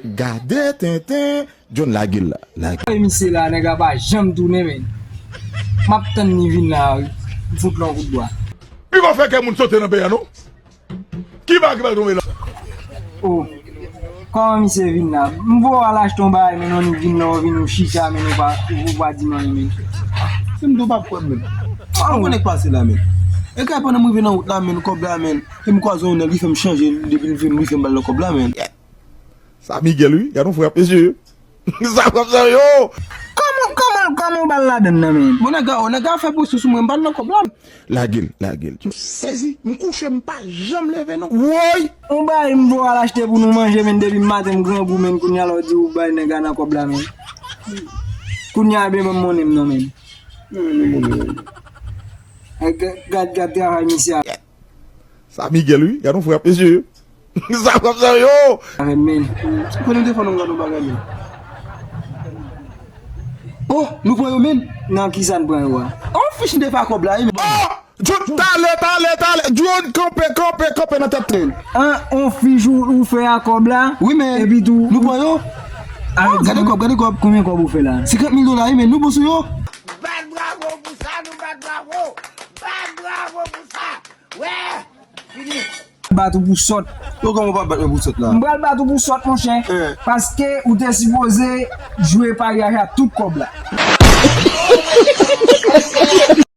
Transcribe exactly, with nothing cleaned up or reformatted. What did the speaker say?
Gade tenten, John lage l la. Lage. Misye la, nèg la pa janm tounen, men. M ap tann li vin la, wi. M fout l yon kout bwa. Pi bon fè kè moun sote nan peyi a, non? Ki bagay ki pral tonbe la? Oh. Kòman misye vin la? M voye w al achte yon bagay, men non, li vin la, ou vin ou chita, men ou pa, ou pa di m anyen, men. Se m di w pa kwè m, men. Ou konnen k pase la, men. E kay pandan m rive nan wout la, men, kòb la, men. E m kwaze yon nèg, li fè m chanje, depi l vin, li fè m ba l nan kòb la, men. Sa Miguel, wi. Gade yon frap, mesye. Sa frap sa, yo! Kòman, kòman, kòman w ba l ladann nan, men? Bon, nèg la, nèg la fè presyon sou mwen, m ba l nan kòb la. Lage l, lage l. M sezi, m kouche, m pa janm leve, non. Woy! Yon bagay m voye w al achte pou nou manje, men depi maten m grangou, men kounye a la w di w bay nèg la nan kòb la, men. Kounye a, ben, ban m monnen m non, men. Gad, gad, gad travay misye a. Sa Miguel, wi. Gade yon frap, mesye. Sa frap sa, yo! Avè m, men. Konnen m te fè nou gade yon bagay, men. Oh, nou pran yo, men. Nan ki sa n pran yo a? Oh, fich m te fè a kòb la, wi, men. Oh! John, talè, talè, talè. John, kanpe, kanpe, kanpe nan tèt tren. An, on fich ou, ou fè a kòb la? Wi, men. Epi tou. Nou pran yo. Ah, gade kòb, gade kòb. Konbyen kòb ou fè la? Senkant mil dola, wi, men. Nou bon sou yo. Bat bravo pou sa, nou bat bravo. Bat bravo pou sa. Wè! Fini. Bat ou pou sòt. Yo, kòman w pa bat mwen pou sòt la? M pral bat ou pou sòt, monchè. Eh. Paske ou te sipoze jwe paryaj a tout kòb la.